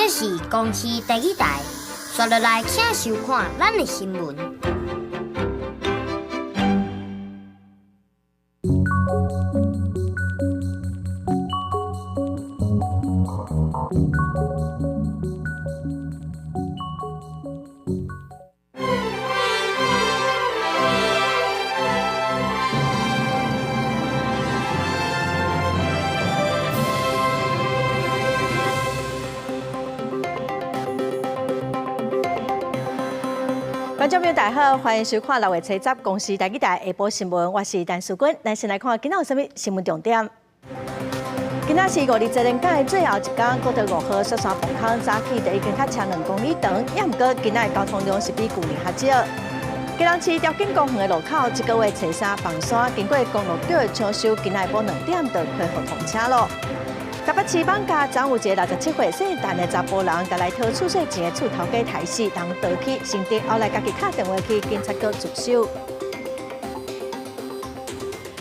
這是公視第一台，紲落來請收看咱的新聞。觀眾朋友大家好，歡迎收看六月初十公視台語台下晡新聞，我是陳淑君。咱先來看今仔有啥物新聞重點。今仔是五二節連假的最後一天，國道五號雪山磅空早起就已經塞車2公里長，也毋過今仔的交通量是比舊年較少。基隆市兆景公園的路口，這個月初三崩山，經過公路局的搶修，今仔下晡2點就恢復通車咯。台北市艋舺昨有一個67歲姓陳的查埔人，共來討厝稅錢的厝頭家刣死，人逃去新竹，後來家己敲電話去警察局自首。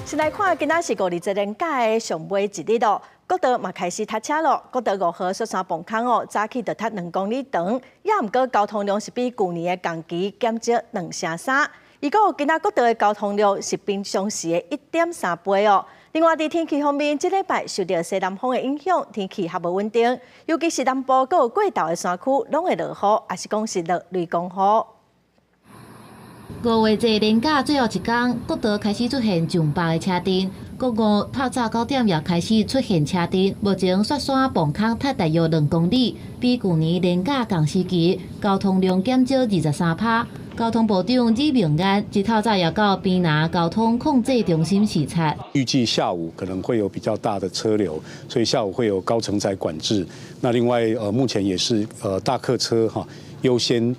先來看，今仔是五二節連假的上尾一日咯，國道嘛開始塞車咯。國道五號雪山磅空哦，早起就塞2公里長，也毋過交通量是比舊年的同期減少2成3。伊講今仔國道的交通量是平常時的1.3倍哦。另外，佇天氣方面，這禮拜受著西南風的影響，天氣較無穩定，尤其是南部閣有過頭的山區，攏會落雨，抑是講是落雷公雨。五月節連假最後一天，國道開始出現上百的車陣，國五透早9點也開始出現車陣。目前雪山磅空塞大約2公里，比舊年連假同時期交通量減少23%。交通部長李明安一透早也到屏南交通控制中心視察。預計下午可能會有比較大的車流，所以下午會有高承載管制。那另外，目前也是大客車哈優先，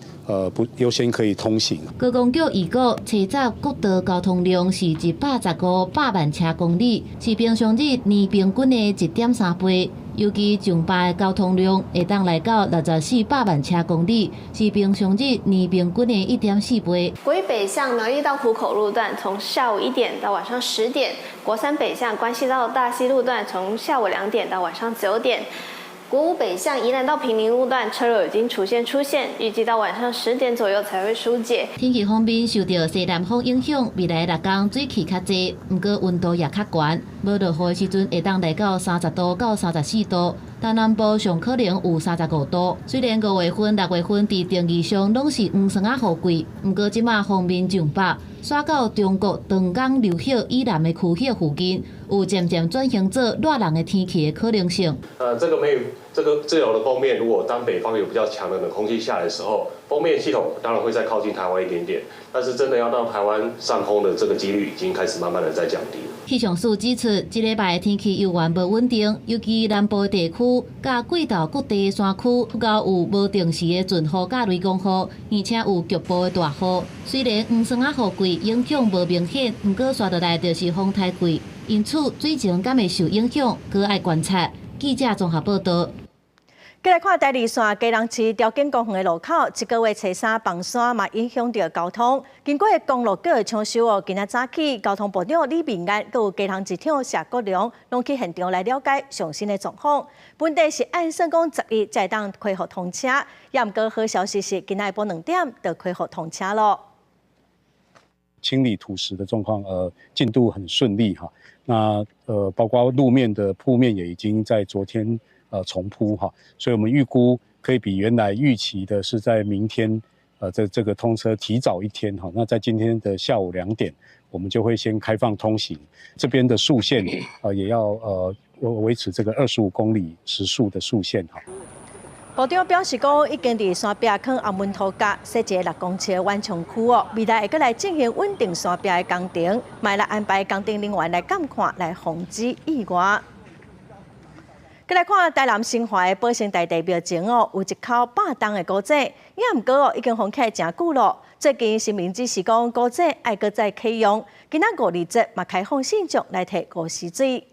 不優先可以通行。高公局預估，初十國道交通量是115百萬車公里，是平常日年平均的1.3倍。尤其上班的交通量會當來到64百萬車公里，是平常日年平均的1.4倍。國一北向苗栗到湖口路段，從下午1點到晚上10點；國三北向關西到大溪路段，從下午2點到晚上9點。國五北向宜蘭到坪林路段車流已經出現出現，預計到晚上10點左右才會疏解。天氣方面受到西南風影響，未來6天水汽較濟，毋過溫度也較懸。無落雨的時陣會當來到30度到34度，東南部上可能有35度。雖然5月份、6月份佇定義上攏是黃霜仔雨季，毋過這馬鋒面上北，徙到中國長江流域以南的區域附近，有漸漸轉型做熱人的天氣的可能性。這個沒有，這個自由的鋒面，如果當北方有比較強的冷空氣下來的時候，鋒面系統當然會再靠近台灣一點點，但是真的要到台灣上空的這個幾率已經開始慢慢的在降低。氣象署指出，這禮拜的天氣猶原無穩定，尤其南部地區佮過頭各地山區，較有無定時的陣雨佮雷公雨，而且有局部的大雨。雖然黃霜仔雨季影響無明顯，毋過紲落來就是風颱季，因此水情敢會受影響，閣愛觀察。記者綜合報道。繼來看台二線基隆市兆景公園的路口，這個月初三崩山嘛影響著交通。經過公路局的搶修哦，今仔早起交通部長李明安，閣有基隆市長謝國樑，攏去現場來了解上新的狀況。本地是按算講11才會當恢復通車，也毋過好消息是今仔下晡2點就恢復通車咯。清理土石的狀況，進度很順利哈。那包括路面的鋪面也已經在昨天重鋪哈，所以我們預估可以比原來預期的是在明天，這個通車提早一天哈。那在今天的下午2點，我們就會先開放通行。這邊的速限，也要維持這個25公里時速的速限哈。部長表示講，已經佇山壁囥紅門塗甲設一个6公尺的緩衝區哦，未來會閣來進行穩定山壁的工程，嘛來安排工程人員來監看，來防止意外。閣來看台南新華的保生大帝廟前哦，有一口100冬的古井，也毋過哦已經封起來誠久咯。最近新聞指示講古井愛閣再啟用，今仔五二節嘛開放信眾來提午時水。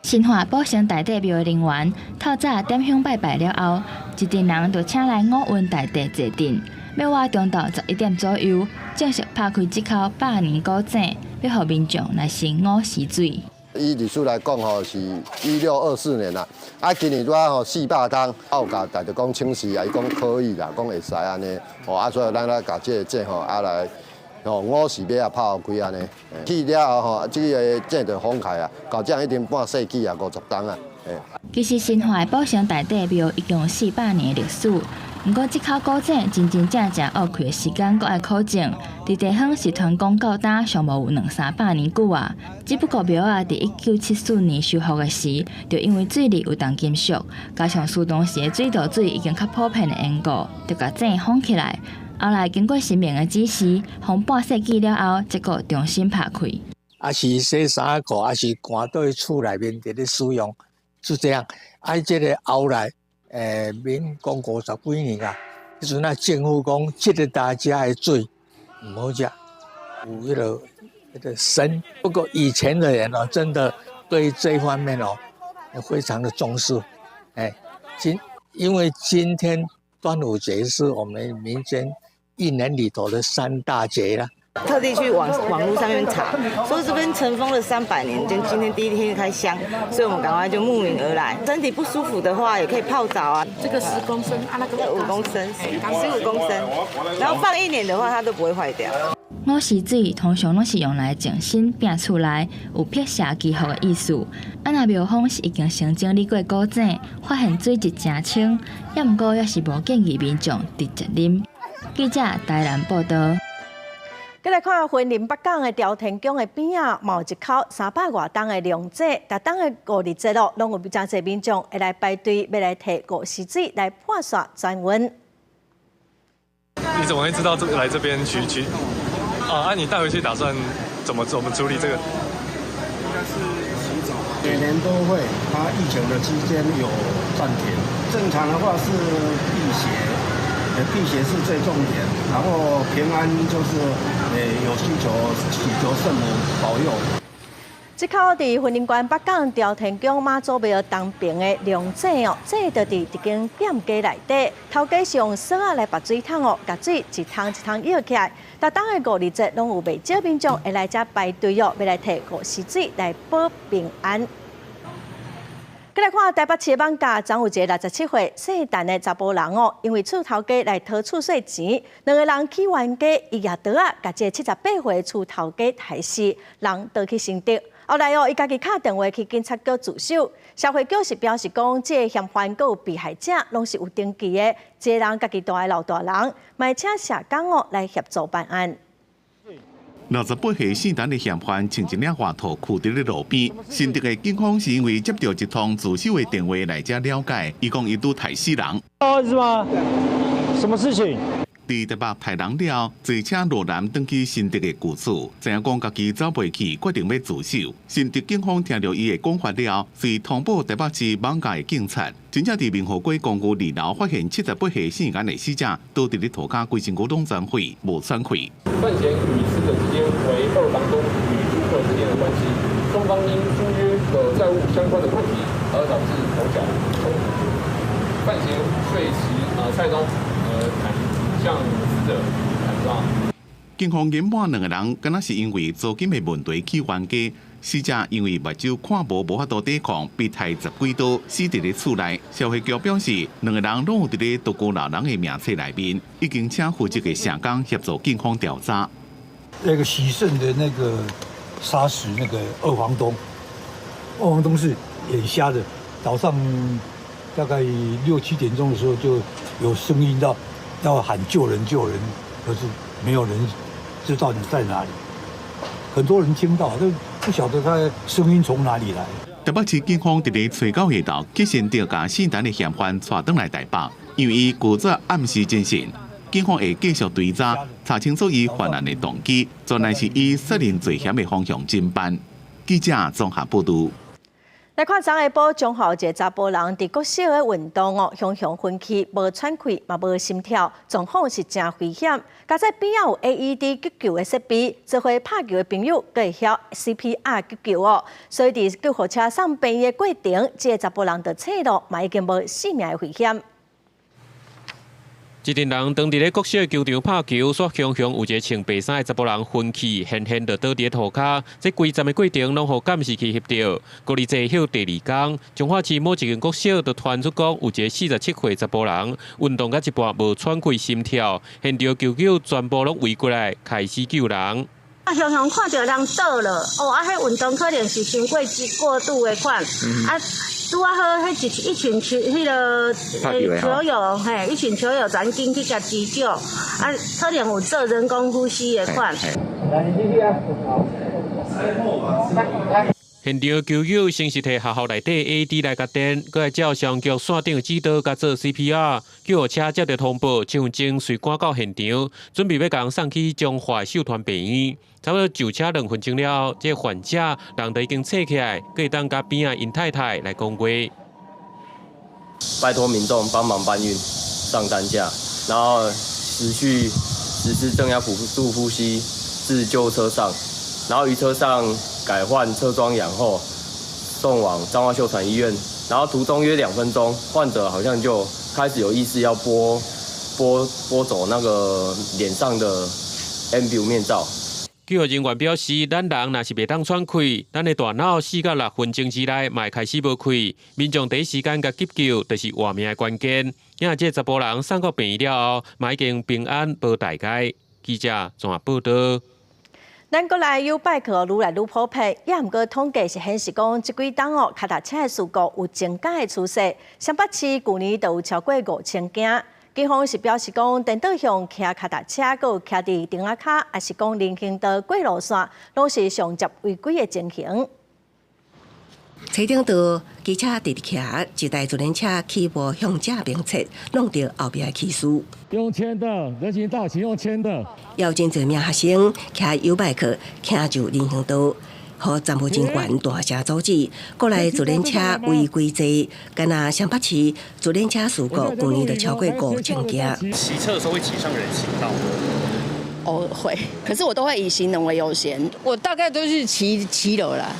新華保生大帝廟的人員透早點香拜拜了後，一陣人就請來五運大帝坐鎮，欲倚中晝11點左右，正式拍開這口百年古井，欲予民眾來盛午時水。以歷史來講吼，是1624年啦。啊，今年拄仔吼400冬，有共大著講請示啊，伊講可以啦，講會使按呢。吼啊，所以咱來共這个井吼啊來吼午時尾仔拍予開按呢。去了後吼，這个井就封開啊，到這已經半世紀啊，50冬啊。其實新化的保生大帝廟已經有400年的歷史，毋過這口古井真真正正挖開的時間，閣愛考證。佇地方是傳講到今上無有兩三百年久啊。只不過廟仔佇1974年修復的時，就因為水裡有重金屬，加上疏當時的水道水已經較普遍的緣故，就共井封起來。後來經過神明的指示，封半世紀了後，才閣重新拍開。啊是洗衫褲，啊是寒佇厝內面佇咧使用。是這樣，啊，這个後來，民國50幾年啊，彼陣啊政府講，這个大家的水毋好食，有彼个砷。不過以前的人哦，真的對這方面哦，非常的重視。因為今天端午節是我們民間一年裡頭的三大節啦。特地去網路上面查，說這邊塵封了300年，今天第一天開箱，所以我們趕快就慕名而來。身體不舒服的話，也可以泡澡啊。這個10公升啊，那個5公升，15公升，然後放一年的話，它都不會壞掉。午時水通常攏是用來淨身、摒厝內，有辟邪祈福的意思。啊，若廟方是已經先整理過古井，發現水質誠清，也毋過猶是無建議民眾直接啉。記者台南報道。閣來看雲林北港的朝天宮的邊仔，嘛有一口300外冬的龍井，逐冬的五日節咯，攏有誠濟民眾會來排隊，欲來提午時水來破煞轉運。你怎麼會知道這來這邊取取？啊，啊，你帶回去打算怎麼處理這個？應該是洗澡，每年都會。它疫情的期間有暫停，正常的話是辟邪。辟邪是最重點，然後平安就是有需求祈求聖母保佑。這口佇雲林縣北港朝天宮媽祖廟東爿的龍井哦，這就佇這間店家內底，頭家是用索仔來拔水桶哦，共水一桶一桶舀起來。逐冬的五日節，攏有袂少民眾會來遮排隊哦，欲來提午時水來保平安。閣來看台北市艋舺，昨有一个67歲姓陳的查埔人哦，因為厝頭家來討厝稅錢，兩个人起冤家，伊舉刀仔，共這78歲的厝頭家刣死，人逃去新竹。後來哦，伊家己敲電話去警察局自首，社會局是表示講，這个嫌犯閣有被害者攏是有登記的，這个人家己蹛的老大人，嘛請社工哦來協助辦案。 68歲姓陳的嫌犯穿一領外套，跍佇咧路邊。新竹的警方是因為接到一通自首的電話來遮了解，伊講伊拄刣死人。哦，是嗎？什麼事情？佇台北刣人了，坐車落南轉去新竹的舊厝，知影講家己走袂去，決定欲自首。新竹警方聽著伊的講法了，隨通報台北市艋舺的警察。真正佇民和街公寓二樓發現78歲姓顏的死者，倒佇咧塗跤，規身軀攏殘廢，無喘氣。范閒與死者之間為二房東與租客之間的關係，雙方因租約的債務相關的問題而導致口角衝突。范閒遂持菜刀砍向死者砍殺。警方研判兩个人，敢若是因為租金的問題起冤家。死者因為目睭看無，無法度抵抗，被刣十幾刀，死佇咧厝內。社會局表示，兩个人攏有佇咧獨孤老人的名冊內面，已經請負責的社工協助警方調查。那個許姓的那個殺死那個二房東，二房東是眼瞎的，早上大概六七點鐘的時候就有聲音到要喊救人救人，可是沒有人知道你在哪裡。很多人聽到都不曉得他聲音從哪裡來。台北市警方佇咧初九下晝去新竹共姓陳的嫌犯帶轉來台北，因為伊拒絕暗示偵訊，警方會繼續追查，查清楚伊犯案的動機，全來是以殺人罪嫌的方向偵辦。記者綜合報導。來看昨下晡，彰化一个查埔人佇國小的運動哦，雄雄昏去，無喘氣嘛無心跳，狀況是誠危險。佳哉邊仔有 AED 急救的設備，做伙拍球的朋友閣會曉 CPR 急救哦。所以佇救護車送病院的過程，這个查埔人就醒咯，嘛已經無性命的危險。一陣人當佇咧國小球場拍球，煞雄雄有一個穿白衫的查埔人昏去，現現就倒佇咧塗跤。這規站的過程攏予監視器翕著。五二節休第二工，彰化市某一間國小就傳出講，有一個47歲查埔人運動到一半無喘氣心跳，現場求救全部攏圍過來開始救人。啊，雄雄看著人倒了，哦，啊，彼運動可能是傷過過度的款，啊，拄仔好，彼一群球，彼个球友，嘿，一群球友趕緊去共急救，啊，可能有做人工呼吸的款。現場求救先是提學校內底 AED 來共電，閣來照消防局線頂指導共做 CPR。救護車接著通報，張正隨趕到現場，準備欲共送去彰化秀傳病院。差不多上車2分鐘了後，這個患者人都已經醒起來，閣會當共邊仔𪜶太太來講話。拜託民眾幫忙搬運上擔架，然後持續實施正壓輔助呼吸至救護車上，然後於車上改換側裝氧後，送往彰化秀傳醫院。然後途中約2分鐘，患者好像就開始有意識要撥走那個臉上的 Ambu 面罩。救護人員表示，咱人若是袂當喘氣，咱的大腦4到6分鐘之內嘛會開始無氣。民眾第一時間共急救，就是活命的關鍵。今這查埔人送到病院了後，嘛已經平安無大礙。記者綜合報道。咱國內YouBike愈來愈普遍，也毋過統計是顯示講，這幾冬哦，跤踏車的事故有增加的趨勢。雙北市舊年就有超過5000件。警方是表示講，顛倒向騎跤踏車，閣有騎佇燈仔跤，抑是講人行道過路線，攏是常見違規的情形。車頂道機車直直騎，一台自行車起步向正邊切，弄著後壁的騎士。用牽的，人行道請用牽的。有真濟名學生騎 YouBike 騎上人行道，予站務人員大聲阻止。國內自行車違規濟，敢若雙北市自行車事故，舊年就超過5000件。騎車的時候會騎上人行道。哦，會，可是我都會以行人為優先。我大概都是騎騎樓啦。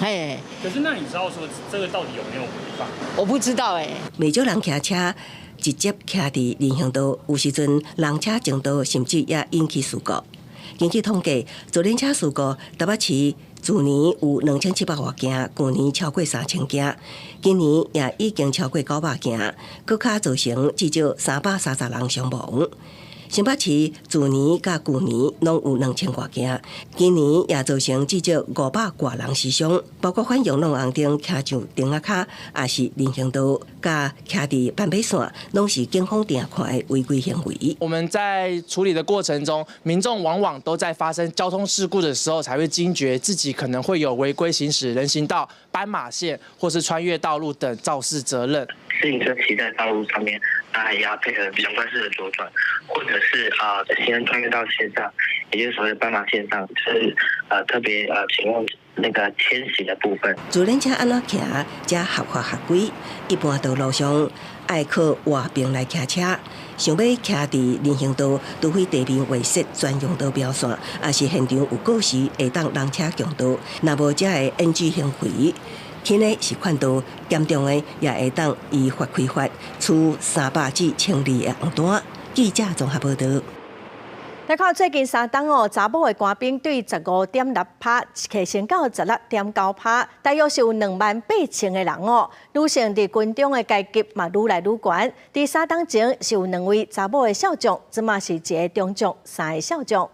嘿，可是那你知道說這個到底有沒有違法？我不知道欸。袂少人騎車直接騎佇人行道，有時陣人車爭道，甚至也引起事故。根據統計，自行車事故台北市去年有2700外件，舊年超過3000件，今年也已經超過900件，閣較造成至少330人傷亡。新北市去年佮舊年攏有2000外件，今年也造成至少500外人死傷，包括反用弄紅燈、騎上燈仔跤，抑是人行道、佮騎佇斑馬線，攏是警方定看的違規行為。我們在處理的過程中，民眾往往都在發生交通事故的時候，才會驚覺自己可能會有違規行駛人行道、斑馬線或是穿越道路等肇事責任。自行車騎在道路上面，那也要配合相關式的左轉，或者是行人穿越道線上，也就是所謂斑馬線上，就是特別請問那個牽行的部分。自行車按怎騎才合法合規？一般道路上愛靠外邊來騎車，想欲騎佇人行道，除非地面劃設專用道標線，抑是現場有告示會當人車共道，若無才會 NG 行為。輕的是勸導，嚴重的也會當依法開罰，處300至1200的紅單。記者綜合報道。來看最近三冬哦，查某的官兵對15.6%提升到16.9%，大約是有28000個人哦。女性佇軍中的階級嘛愈來愈懸。佇三冬前是有2位查某的少將，這馬是1個中將，3個少將。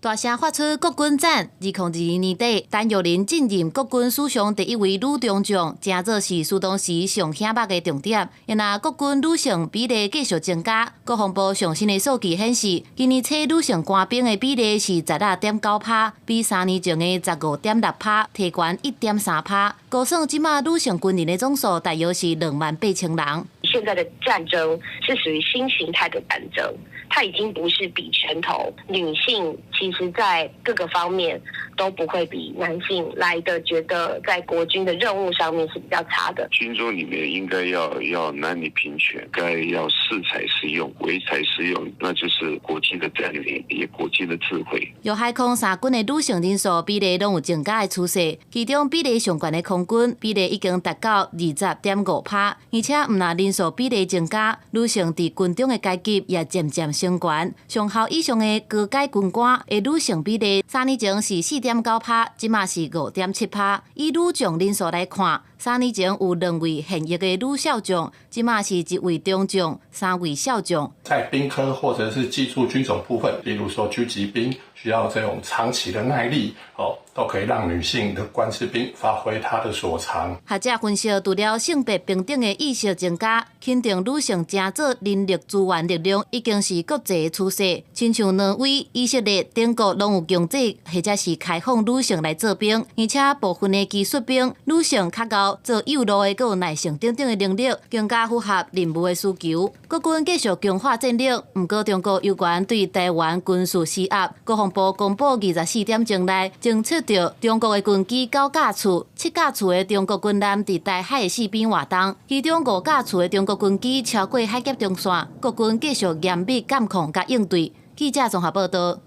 大聲發出國軍讚！2022年底，陳玉玲進任國軍史上第一位女中將，成做是蘇當時上顯目的重點。因為國軍女性比例繼續增加，國防部上新的數據顯示，今年初女性官兵的比例是16.9%，比3年前的15.6%提懸1.3%。估算這馬女性軍人的總數大約是28000人。現在的戰爭是屬於新形態的戰爭。它已經不是比拳頭，女性其實在各個方面都不會比男性來的覺得在國軍的任務上面是比較差的。軍中裡面應該要男女平權，該要實適才適用，唯才是用，那就是國際的佔領，也國際的智慧。陸海空三軍的女性人數比例攏有增加的趨勢，其中比例上懸的空軍比例已經達到20.5%，而且毋但人數比例增加，女性佇軍中的階級也漸漸升懸。上校以上的高階軍官的女性比例，3年前是4.9%，這馬是5.7%。以女將人數來看，3年前有兩位現役的女少將，這馬是一位中將，三位少將。在兵科或者是技術軍種部分，例如說狙擊兵，需要這種長期的耐力，哦，都可以讓女性的關士兵發揮她的所長。學者分析，除了性別平等的意識增加，肯定女性成做人力資源力量已經是國際的趨勢。親像挪威、以色列等國攏有強制或者是開放女性來做兵，而且部分的技術兵女性較𠢕做誘路的、閣有耐性等等的能力，更加符合任務的需求。國軍繼續強化戰力，毋過中國猶原對臺灣軍事施壓。國防部公布24點鐘內偵測到中國的軍機九架次、七架次的中國軍艦佇台海的四邊活動，其中五架次的中國軍機超過海峽中線。國軍繼續嚴密監控佮應對。記者綜合報道。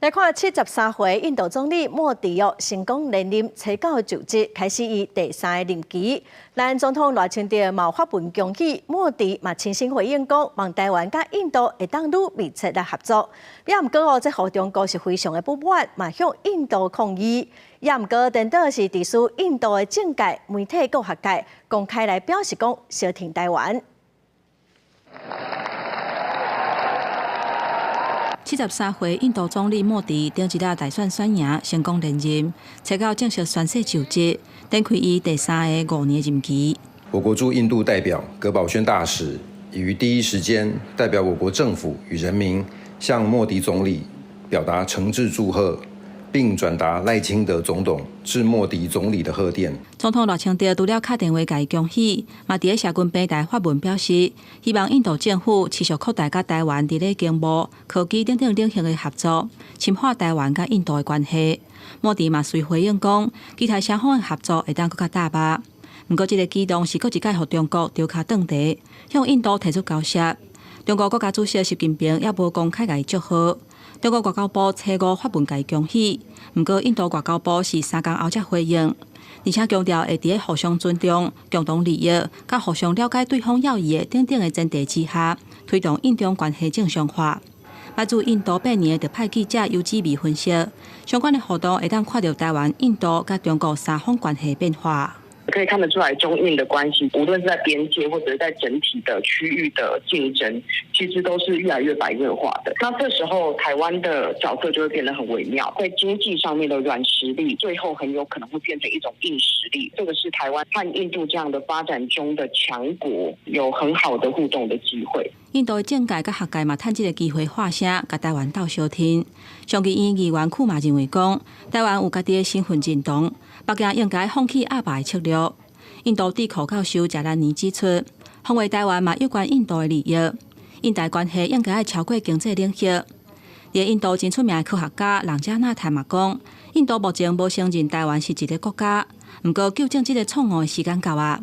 來看73歲印度總理莫迪哦成功連任，初九就職，開始伊第三個任期。咱總統賴清德嘛發文恭喜莫迪，嘛親身回應講，望台灣佮印度會當愈密切來合作。也毋過哦，這予中國是非常的不滿，嘛向印度抗議。也毋過，顛倒是致使印度的政界、媒體、閣學界公開來表示講，相挺台灣。73歲印度總理莫迪頂一日大選選贏，成功連任，初九正式宣誓就職，展開伊第三个5年任期。我國駐印度代表葛寶軒大使已於第一時間代表我國政府與人民向莫迪總理表達誠摯祝賀，並轉達賴清德總統致莫迪總理的賀電。總統賴清德除了敲電話共伊恭喜，嘛佇咧社群平台發文表示，希望印度政府持續擴大佮台灣佇咧經貿、科技等等領域的合作，深化台灣佮印度的關係。莫迪嘛隨回應講，期待雙方的合作會當閣較踏步。毋過，這個舉動是閣一擺予中國著跤轉茶，向印度提出交涉。中國國家主席習近平猶無公開共伊祝賀。中國外交部初五發文共伊恭喜，毋過印度外交部是3工後才回應，而且強調會佇咧互相尊重、共同利益、佮互相了解對方要義的等等的前提之下，推動印中關係正常化。來自印度8年的特派記者尤子美分析，相關的活動會當看著台灣、印度佮中國三方關係變化。可以看得出來，中印的關係，無論是在邊界或者是在整體的區域的競爭，其實都是越來越白熱化的。那這時候，台灣的角色就會變得很微妙，在經濟上面的軟實力，最後很有可能會變成一種硬實力。這個是台灣和印度這樣的發展中的強國有很好的互動的機會。印度的政界佮學界嘛，趁這個機會發聲，共台灣鬥相挺。上議院議員庫馬認為講，台灣有家己的身份認同，北京應該放棄壓霸的策略。印度智庫教授賈蘭尼指出，防衛台灣嘛攸關印度的利益，印台關係應該愛超過經濟領域。佇印度真出名的科學家朗加納坦嘛講，印度目前無承認台灣是一個國家，毋過糾正這個錯誤的時間到啊。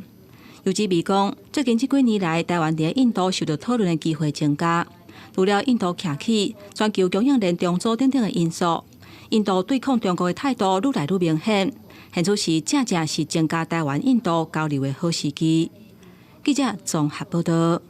尤子美講，最近這幾年來，台灣佇印度受到討論的機會增加，除了印度徛起全球供應鏈重組等等的因素，印度對抗中國的態度愈來愈明顯。現此時正正是增加台灣印度交流的好時機。記者綜合報道。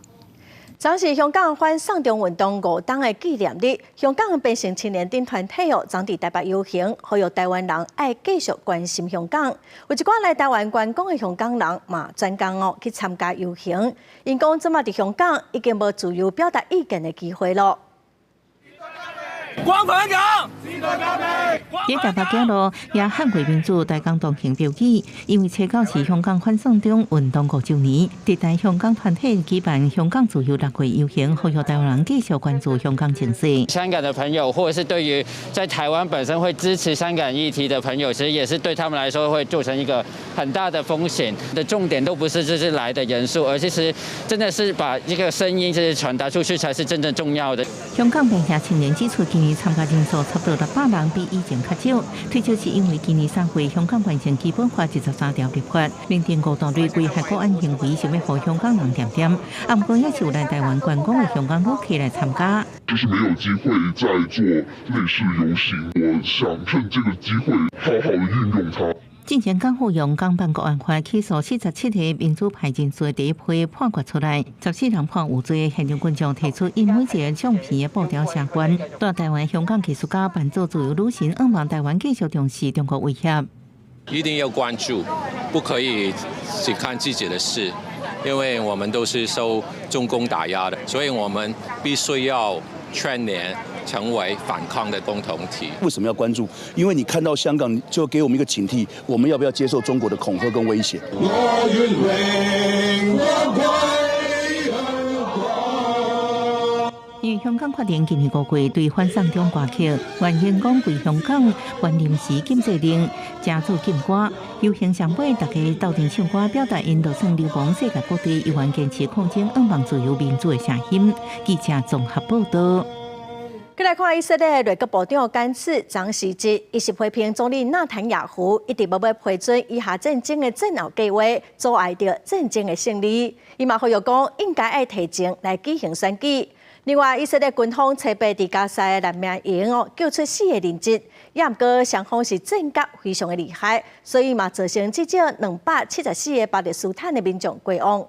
昨是香港反送中運動5冬的紀念日，香港變性青年等團體哦，昨佇台北遊行，呼籲台灣人愛繼續關心香港。有一寡來台灣觀光的香港人嘛，專工哦去參加遊行。𪜶講，這馬佇香港已經無自由表達意見的機會囉。光復香港！佇台北街路也捍衛民主大江東行標記，因為初九是香港反送中運動5週年，佇台香港團體舉辦香港自由六月遊行，呼籲台灣人繼續關注香港情勢。香港的朋友，或者是對於在台灣本身會支持香港議題的朋友，其實也是對他們來說會造成一個很大的風險。的重點都不是這是來的人數，而其實真的是把一個聲音就是傳達出去，才是真正重要的。香港變性青年指出，今年參加人數差不多600人，比以前較較少，推測是因為今年三月香港完成基本法23條立法，認定五大類危害國安行為，想欲予香港人恬恬。啊，毋過也是有來台灣觀光的香港旅客來參加。就是沒有機會再做類似遊行，我想趁這個機會好好的運用它。進前港府用港版國安法起訴47個民主派人士的第一批判決出來，14人判有罪。現場觀眾提出𪜶每一個唱片的布條相關。蹛台灣香港藝術家扮做自由女神，向望台灣繼續重視中國威脅。一定要關注，不可以只看自己的事，因為我們都是受中共打壓的，所以我們必須要串聯成為反抗的共同體。為什麼要關注？因為你看到香港，就給我們一個警惕，我們要不要接受中國的恐嚇跟威脅？我願榮光歸香港。因為香港決定今年5月對反送中歌曲，原因講規香港頒臨時禁制令，加做禁歌。遊行上尾，大家鬥陣唱歌，表達𪜶就算流亡世界各地，依然堅持抗爭，向望自由民主的聲音。記者綜合報道。閣來看以色列內閣部長甘茨昨辭職，伊是批評總理納坦雅胡一直無欲批准以哈戰爭的戰後計畫，阻礙著戰爭的勝利。伊嘛呼籲講應該愛提前來舉行選舉。另外，以色列軍方初八佇加沙的難民營哦救出四個人質，也毋過雙方是戰甲非常的厲害，所以嘛造成至少274個巴勒斯坦的民眾過往。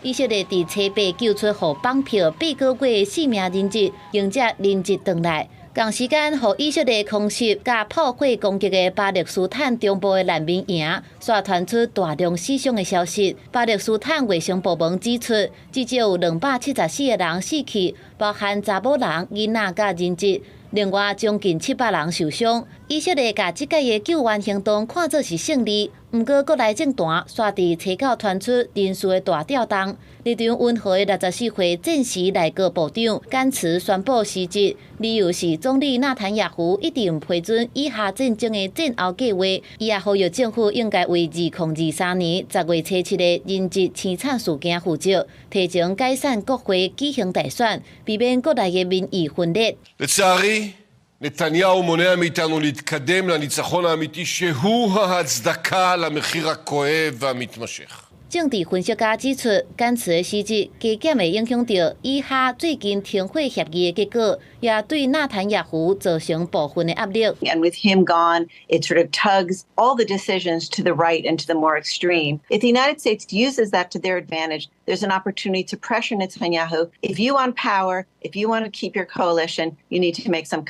以色列佇初八救出予綁票八個月四名人質，迎接人質轉來。仝時間，予以色列空襲佮炮火攻擊的巴勒斯坦中部的難民營，煞傳出大量死傷的消息。巴勒斯坦衛生部門指出，至少有274個人死去，包含查某人、囡仔佮人質。另外，將近700人受傷。以色列共這擺的救援行動看做是勝利，毋過國內政壇煞佇初九傳出人事的大調動。立場溫和的64歲戰時內閣部長甘茨宣布辭職，理由是總理納坦雅胡一直毋批准以哈戰爭的戰後計劃。伊也呼籲政府應該為2023年10月初7的人質凄慘事件負責，提前解散國會舉行大選，避免國內的民意分裂。 לצערי, נתניהו מונע מאיתנו להתקדם לניצחון האמיתי שהוא ההצדקה למחיר הכואב והמתמשך. 政治分析家指出，甘茨的辭職加減會影響著以哈最近停火協議的結果，也對納坦雅胡造成部分的壓力。 And with him gone, it sort of tugs all the decisions to the right and to the more extreme. If the United States uses that to their advantage, there's an opportunity to pressure Netanyahu. If you want power, if you want to keep your coalition, you need to make some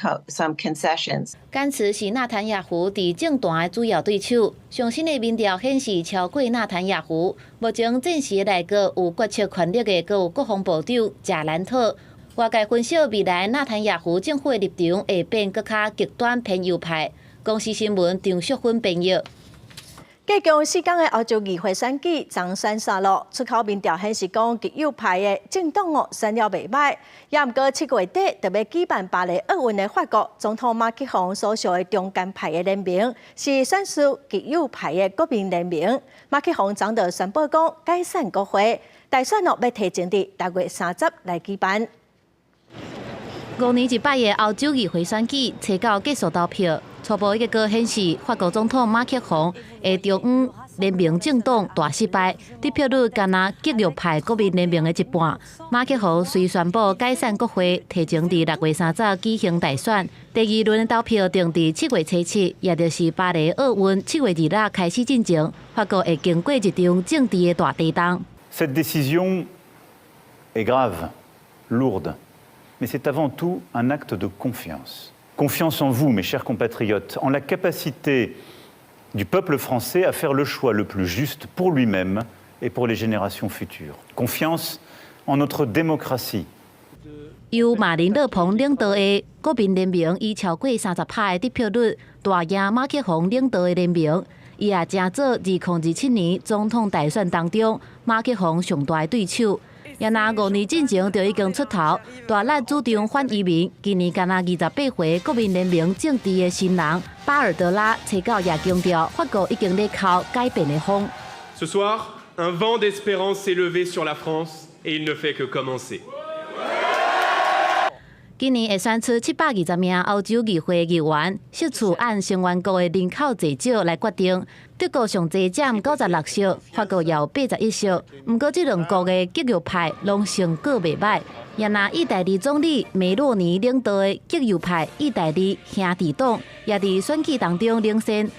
concessions. 甘茨是納坦雅胡佇政壇的主要對手，上新的民調顯示超過納坦雅胡。目前戰時內閣有決策權力的，閣有國防部長賈蘭特。外界分析，未來納坦雅胡政府的立場會變閣較極端偏右派。公視新聞張淑芬編譯。繼續4天的歐洲議會選舉，昨選煞落，出口民調顯示講極右派的政黨哦選了袂䆀，也毋過7月底就欲舉辦巴黎奧運的法國總統馬克宏所屬的中間派的聯盟是選輸極右派的國民聯盟。馬克宏昨就宣布講解散國會，大選哦欲提前佇6月30來舉辦。 5年一擺的歐洲議會選舉，初九結束投票。初步結果顯示，法國總統馬克宏的中央聯盟政黨大失敗，得票率干焦極右派國民聯盟的一半。馬克宏隨宣布解散國會，提前佇6月30舉行大選。第二輪的投票定佇7月初7，也就是巴黎奧運7月26開始進前，法國會經過一場政治的大地動。 Cette décision est grave, lourde, mais c'est avant tout un acte de confiance. Confiance en vous, mes chers compatriotes, en la capacité du peuple français à faire le choix le plus juste pour lui-même et pour les générations futures. Confiance en notre démocratie. 由馬林勒龐領導的國民聯盟以超過30%的得票率大贏馬克宏領導的聯盟，伊也成做2027年總統大選當中馬克宏上大的對手。也若5年進前就已經出頭，大力主張反移民。今年干焦28歲國民聯盟政治的新人巴爾德拉，初九也強調，法國已經咧哭改變的風。 Ce soir, un vent d'espérance s'est levé sur la France et il ne fait que commencer. 今年會選出720名歐洲議會議員，席次按成員國的人口濟少來決定。德國上濟佔96席，法國有81席。毋過這兩國的極右派攏成果袂䆀。也若意大利總理梅洛尼領導的極右派意大利兄弟黨，也佇選舉當中領先。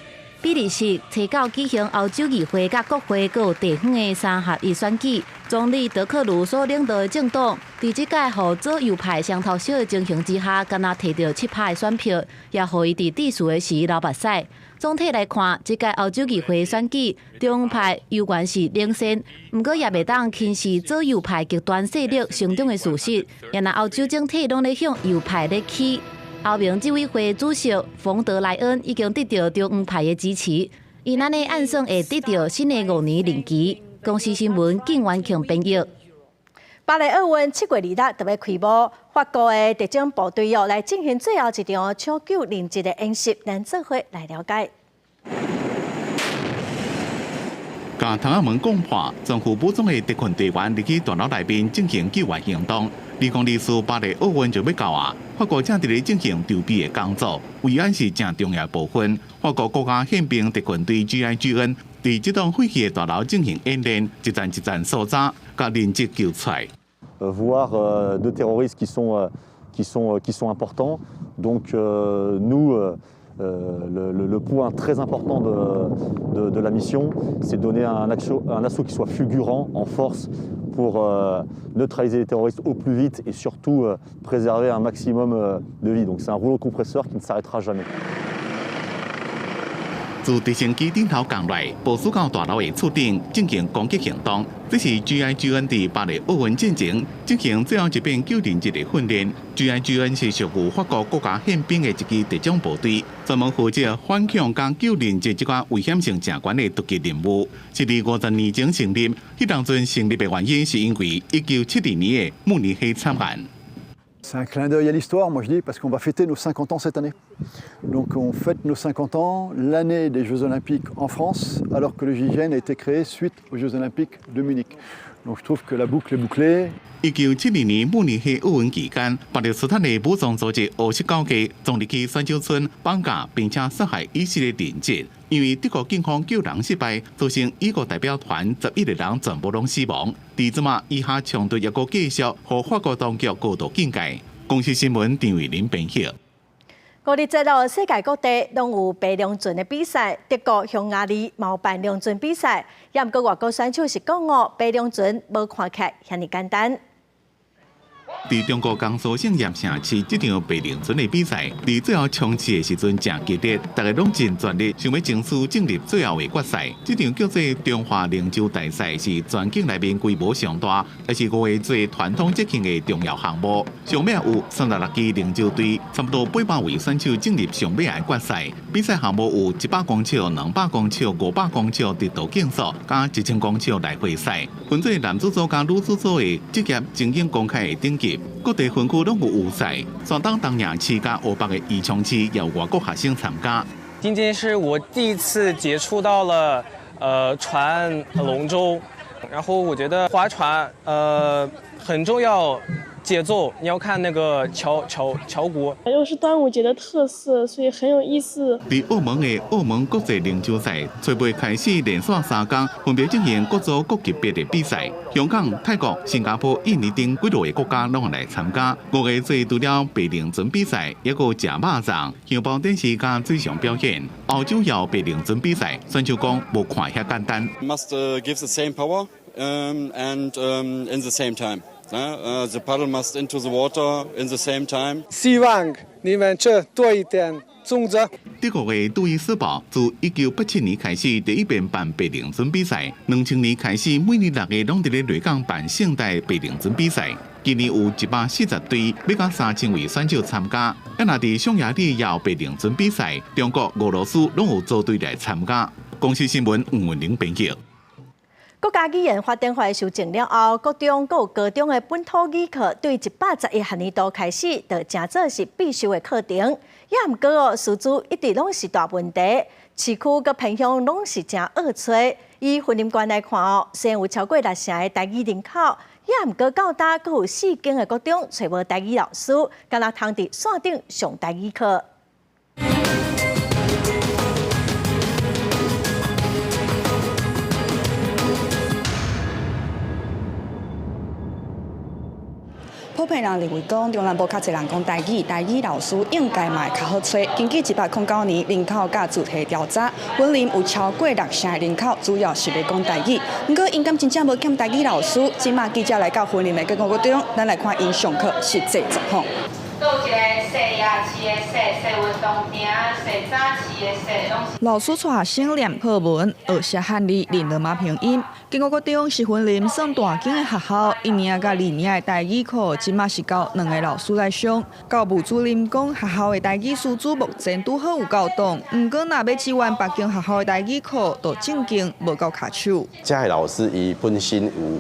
比利時初九舉行歐洲議會佮國會閣有地方的三合一選舉，總理德克魯所領導的政黨，佇這屆予左右派雙頭燒的情形之下，干焦摕著7%的選票，也予伊佇致辭的時流目屎。總體來看，這屆歐洲議會選舉，中派猶原是領先，毋過也袂當輕視左右派極端勢力成長的事實。也若歐洲整體攏咧向右派咧趨。歐盟執委會主席馮德萊恩已經得著中派的支持，伊按呢按算會得著新的5年任期。公視新聞靳元慶編譯。巴黎奧運7月2日就欲開幕，法國的特種部隊哦來進行最後一場搶救人質的演習，咱做伙來了解。共窗仔門講破，全副武裝的特訓隊員入去大樓內面進行救援行動。2024巴黎奧運就欲到啊！法國正佇咧進行籌備的工作，維安是誠重要部分。法國國家憲兵特訓隊 GIGN 佇這棟廢棄的大樓進行演練，一層一層搜查，共人質救出來。 Voire deux terroristes qui sont importants. Donc nous, le point très important de la mission, c'est de donner un assaut qui soit fulgurant, en force, pour neutraliser les terroristes au plus vite et surtout préserver un maximum de vies. Donc c'est un rouleau compresseur qui ne s'arrêtera jamais. 自直升機頂頭降來，部署到大樓的厝頂進行攻擊行動。這是 GIGN 佇巴黎奧運進前進行最後一遍救人質的訓練。GIGN 是屬於法國國家憲兵的一支特種部隊，專門負責反恐佮救人質這款危險性誠懸的突擊任務。是佇50年前成立，彼當陣成立的原因是因為1972年的慕尼黑慘案。 C'est un clin d'œil à l'histoire, moi je dis, parce qu'on va fêter nos 50 ans cette année. Donc on fête nos 50 ans, l'année des Jeux Olympiques en France, alors que le GIGN a été créé suite aux Jeux Olympiques de Munich. Donc je trouve que la boucle est bouclée. 1972年慕尼黑奧運期間，巴勒斯坦的武裝組織烏色高架衝入去選手村綁架並且殺害以色列人質。因為德國警方救人失敗，造成以國代表團11個人全部攏死亡。佇這馬以哈衝突猶閣繼續，予法國當局高度警戒。公視新聞張慧玲編譯。五日節咯，世界各地攏有爬龍船的比賽，德國、匈牙利嘛有辦龍船比賽。也毋過外國選手是講哦，爬龍船無看起來遐爾簡單。佇中國江蘇省鹽城市，這場爬龍船的比賽，佇最後衝刺的時陣誠激烈，大家攏盡全力，想欲爭取進入最後的決賽。這場叫做中華龍舟大賽，是全境內面規模上大，也是五月節傳統節慶的重要項目。上尾有36支龍舟隊，差不多800位選手進入上尾的決賽。比賽項目有100公尺、200公尺、500公尺直道競速，佮1000公尺來回賽，分做男子組佮女子組的職業精英公開的等級。各地分區攏有預賽，山東東營市佮湖北的宜昌市也有外國學生參加。今天是我第一次接觸到了船龍舟，然後我覺得划船很重要，節奏你要看那個橋橋橋骨。又是端午節的特色，所以很有意思。佇澳門的澳門國際龍舟賽，初八開始連續3工，分別進行各組各級別的比賽。香港、泰國、新加坡、印尼等幾多個國家攏會來參加。五月節除了爬龍船比賽，猶閣有食肉粽、香包電視佮水上表演。歐洲也有爬龍船比賽，選手講無看遐簡單。 Must give the same power and in the same time. The paddle must into the water in the same time. 希望你們吃多一點粽子。德國的杜伊斯堡自1987年開始第一遍辦爬龍船比賽，2000年開始每年6月攏佇咧內港辦盛大爬龍船比賽。今年有140隊，欲到3000位選手參加。啊，若佇匈牙利也有爬龍船比賽，中國、俄羅斯攏有組隊來參加。公視新聞吳文玲編譯。國家語言發展法修正了後，國中閣有高中的本土語課，對111學年度開始，就成做是必修的課程。也毋過哦，師資一直攏是大問題，市區佮偏鄉攏是誠惡揣。以雲林縣來看哦，雖然有超過六成的台語人口，也毋過到今閣有四間的國中揣無台語老師，敢若通佇線頂上台語課。普遍人認為講，中南部較濟人講台語，台語老師應該嘛會較好揣。根據109年人口佮住宅調查，雲林有超過六成的人口主要是咧講台語。毋過，𪜶敢真正無欠台語老師？這馬記者來到雲林的國中，咱來看𪜶上課實際狀況。老師帶學生念課文、學寫漢字、認羅馬拼音。建國國中是雲林算大間的學校，一年佮二年的台語課，這馬是交兩个老師來上。教務主任講，學校的台語師資目前拄好有夠當，毋過若欲支援別間學校的台語課，就正經無夠跤手。這个老師伊本身有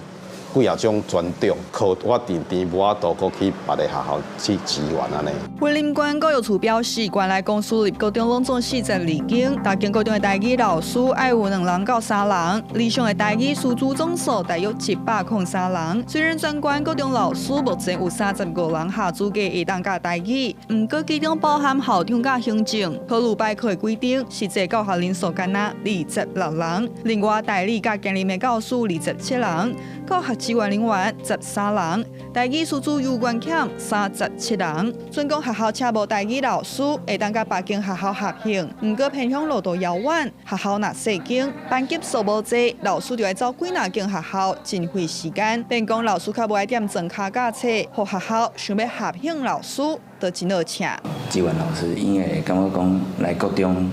幾仔種專長，靠我定定無法度閣去別个學校去支援按呢。雲林縣教育處表示，原來公私立高中攏總42間，逐間高中的台語老師愛有兩人到三人，理想的台語師資總數大約103人。雖然全縣高中老師目前有35人合資格會當教台語，毋過其中包含校長佮行政，考慮擺課的規定，實際教學人數干焦26人。另外代理佮兼任的教師27人，教學支援人員13人，台語師資猶原欠37人。準講學校請無台語老師，會當佮別間學校合併，毋過偏鄉路途遙遠，學校若細間，班級數無濟，老師就愛走幾若間學校，真費時間。變講老師較無愛踮庄跤教冊，予學校想欲合併老師，都真好請。支援老師，𪜶會感覺講來國中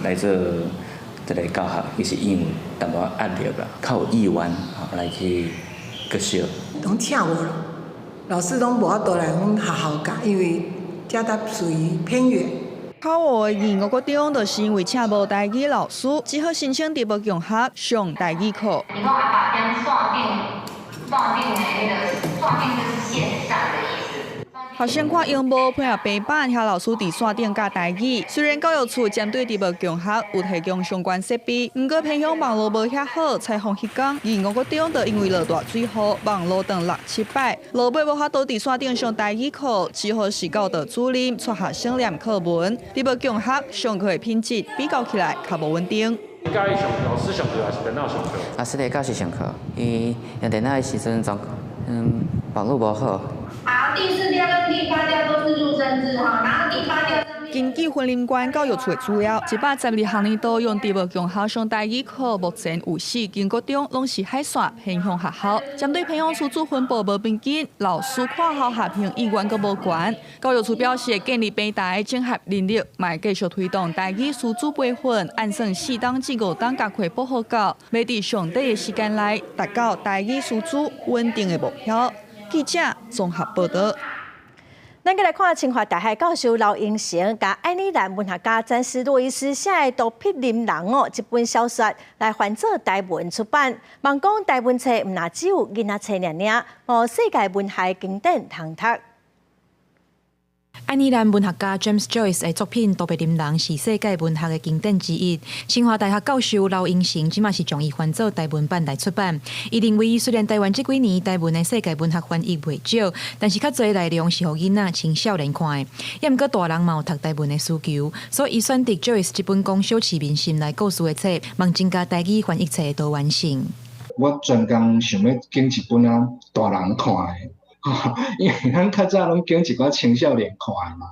來做這个教學，其實𪜶有淡薄仔壓力啦，較有意願來去繼續。攏請無咯，老師攏無法度來阮學校教，因為遮搭屬於偏遠。考學的義務國中，就是因為請無台語老師，只好申請直播共學上台語課。你講阿爸踮線頂，線頂的彼个線頂就是線上的意思。學生看螢幕配合平板，遐老師佇線頂教台語。雖然教育處針對直播共學有提供相關設備，毋過偏鄉網路無遐好，採訪彼工，義務國中就因為落大水雨，網路斷六七擺，落尾無法度佇線頂上台語課，只好是教導主任帶學生念課文。直播共學上課的品質比較起來較無穩定。佮意上老師上課還是電腦上課？老師咧教師上課，伊用電腦的時陣狀網路無好。好，第四調跟第八調都是入聲字哈，然後第八調。根據雲林縣教育處的資料，112學年度用直播共學上台語課，目前有四間國中攏是海線偏鄉學校。針對偏鄉師資分布無平均，老師跨校合併意願閣無懸。教育處表示，建立平台整合人力，嘛會繼續推動台語師資培訓，按算四冬至五冬共課補好到，欲佇上短的時間內達到台語師資穩定的目標。記者綜合報導。咱閣來看清華大學教授劉英成，共愛爾蘭文學家詹斯·洛伊斯寫的《都柏林人》哦，這本小說來翻做台文出版。望講台文冊毋若只有囡仔冊爾爾，哦，世界文學經典通讀。愛爾蘭文學家 James Joyce 的作品《都柏林人》是世界文學的經典之一。清華大學教授劉英成這馬是將伊翻做台文版來出版。伊認為，雖然台灣這幾年台文的世界文學翻譯袂少，但是較濟內容是予囡仔、青少年看的。也毋過大人嘛有讀台文的需求，所以伊選擇 Joyce 這本講小市民心內故事的冊，望增加台語翻譯冊的多元性。我專工想欲揀一本仔大人看的。因為咱較早攏揀一寡青少年看的嘛，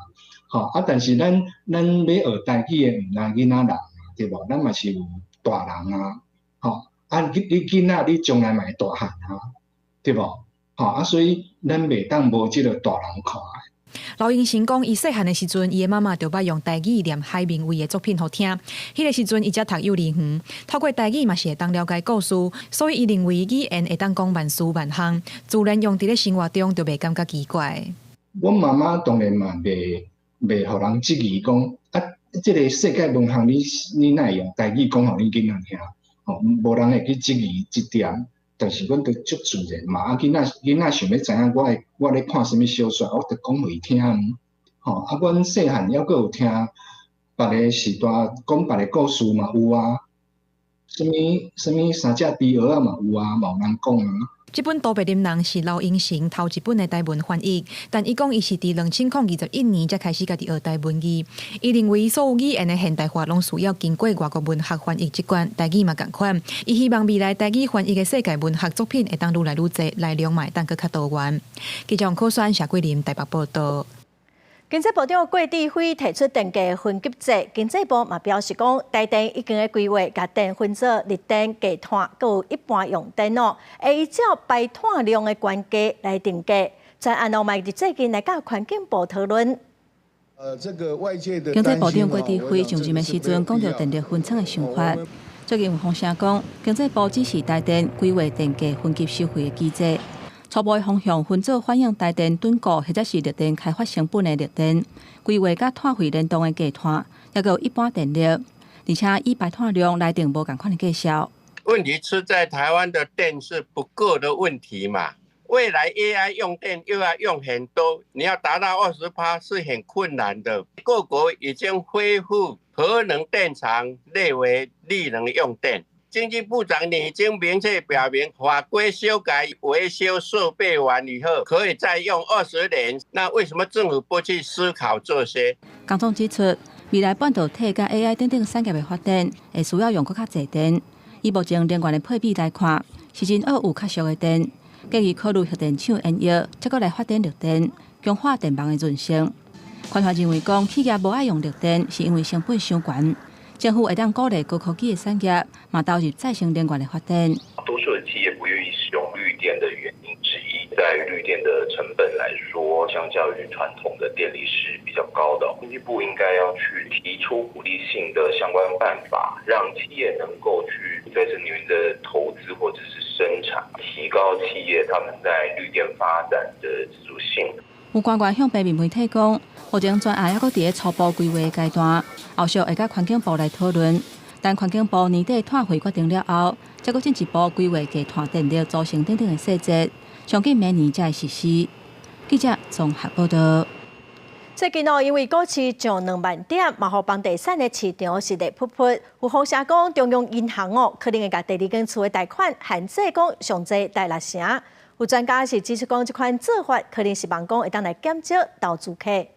吼啊！但是咱欲學台語的，毋但囡仔人啊，對無？咱嘛是有大人啊，吼啊！你囡仔你將來嘛會大漢啊，對無？吼啊！所以咱袂當無這个大人看的。劉英成講，伊細漢的時陣，伊的媽媽就捌用台語念海明威的作品予聽。彼个時陣，伊才讀幼兒園，透過台語嘛是會當了解故事，所以伊認為語言會當講萬事萬項，自然用佇咧生活中就袂感覺奇怪。阮媽媽當然嘛袂予人質疑講啊，這个世界文學你哪會用台語講予恁囡仔聽？吼，無人會去質疑這點。但是阮都足自然嘛，啊，囡仔囡仔想欲知影我咧看啥物小說，我就講予伊聽。吼，啊，阮細漢猶閣有聽別个時代講別个故事嘛有啊，啥物啥物三隻豬蚵仔嘛有啊，嘛有人講啊。這本《都柏林人》是劉英成頭一本的台文翻譯，但伊講伊是佇2021年才開始家己學台文字。伊認為所有語言的現代化攏需要經過外國文學翻譯這關，台語嘛仝款。伊希望未來台語翻譯的世界文學作品會當愈來愈濟，內容嘛會當閣較多元。記者黃可選、謝桂林台北報道。經濟部長郭智輝提出電價分級制，經濟部嘛表示講，台電已經咧規劃，共電分做綠電、低碳，閣有一般用電哦，會依照排碳量的懸低來定價。專案嘛佇最近來佮環境部討論。這個外界的經濟部長郭智輝上任的時陣，講著電力分廠的想法。最近有風聲講，經濟部指示台電規劃電價分級收費的機制。初步的方向分做反映台電躉購或者是綠電開發成本的綠電，規劃佮碳費聯動的低碳，抑閣有一般電力，而且以排碳量來定無仝款的價數。問題出在台灣的電是不夠的問題嘛？未來 AI 用電又要用很多，你要達到20%是很困難的。各國已經恢復核能電廠列為綠能用電。經濟部長，你已經明確表明，法規修改維修設備完以後，可以再用20年。那為什麼政府不去思考這些？江總指出，未來半導體佮 AI 等等產業的發展，會需要用閣較濟電。以目前能源的配比來看，是真愛有較俗的電，建議考慮核電廠延役，再閣來發展綠電，強化電網的韌性。寬華認為講，企業無愛用綠電，是因為成本傷懸。政府會當鼓勵高科技的產業，嘛投入再生能源的發展。多數的企業不願意使用綠電的原因之一，在於綠電的成本來說，相較於傳統的電力是比較高的。經濟部應該要去提出鼓勵性的相關辦法，讓企業能夠去再生能源的投資或者是生產，提高企業他們在綠電發展的自主性。有官員向平面媒體講，目前專案猶閣佇咧初步規劃階段，後續會佮環境部來討論。等環境部年底碳費決定了後，才閣進一步規劃低碳電力組成等等的細節，上緊明年才會實施。記者綜合報道。最近哦，因為股市上2萬點，嘛予房地產的市場是熱噗噗。有風聲講，中央銀行哦，可能會共第二間厝的貸款限制講上濟貸6成。有專家是指出講，這款做法可能是望講會當來減少投資客。